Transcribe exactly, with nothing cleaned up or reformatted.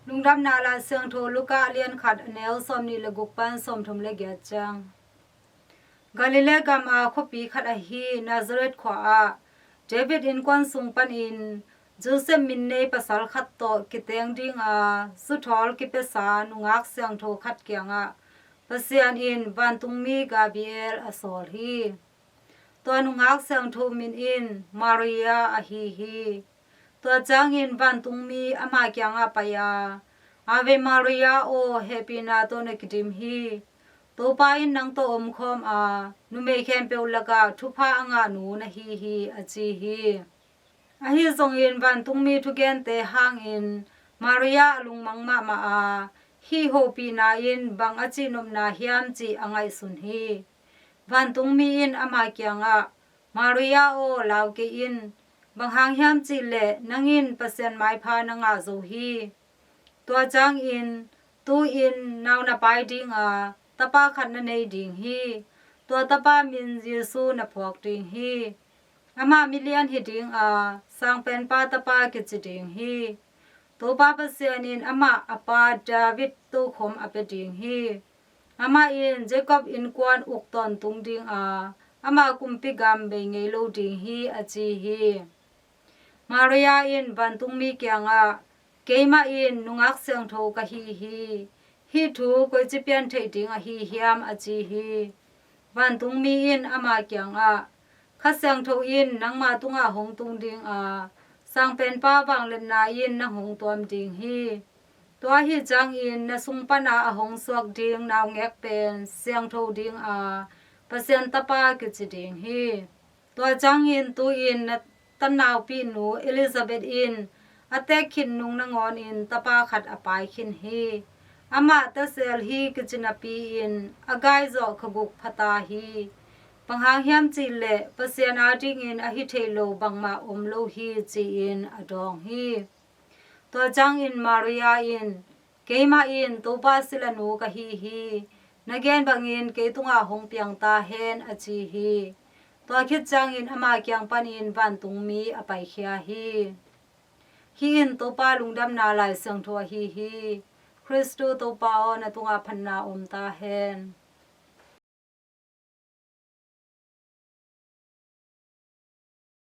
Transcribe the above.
Lungdamna Lai Siangtho Luka a lian khat, a neu sawmnih le guk pan sawmthum le giat ciang. Galilee gam a khuapi khat ahi Nazareth khua ah David innkuan sung panin Joseph min nei pasal khat tawh kiteng dinga zuthawl kipiasa nungak siangtho khat kiangah Pasian in vantungmi Gabriel a sawl hi. Tua nungak siangtho min in Maria ahi hi. Tua ciangin vantungmi ama kiangah pai-a, Ave Maria aw, hehpihna tawh na kidim hi. Topa in nang tawh omkhawm a, numei khempeuh lakah thupha a ngah nu na hi hi, a ci hi. Ahi zongin vantungmi thugente hangin Maria a lungmang mahmah a, hih hopihna in bang a cihnopna hiam cih a ngaihsun hi. Vantungmi in ama kiangah, Maria aw, lau kei in, bang hang hiam cihleh nang in Pasian maipha na ngah zo hi. Tua ciangin tu-in nau na pai dinga tapa khat na nei ding hi. Tua tapa min Jesu na phuak ding hi. Amah milian hi dinga Sangpenpa tapa kici ding hi. Topa Pasian in amah a pa David tokhom a pia ding hi. Amah in Jacob innkuan uk tawntung dinga ama kumpi gam bei ngei lo ding hi, a ci hi. Maria in vantungmi kiangah, Keimah in nungak siangtho ka hi hi. Hih thu koici pian theih ding ahi hiam, a ci hi. Vantungmi in ama kiangah, Kha Siangtho in nangma tungah hong tung dinga Sangpenpa vangliatna in nang hong tuam ding hi. Tua ahi ciangin na sung pana a hong suak ding naungek pen siangtho dinga Pasian tapa kici ding hi. Tua ciangin tu-in na tanaupi nu Elizabeth in a teek khit nung nangawnin tapa khat a pai khin hi. Amah tasel hi kici napi-in a gai zawh kha guk phata hi. Bang hang hiam cihleh Pasian adingin a hi thei lo bangmah om lo hi, ci-in a dawng hi. Tua ciangin Maria in, Keimah in Topa silanu ka hi hi. Na gen bangin kei tungah hong piang ta hen, a ci hi. Tua khit ciangin ama kiang panin vantungmi a paikhia hi. Hih in Topa lungdamna Lai Siangtho ahi hi. Khristu Topa aw, na tungah phatna om ta hen.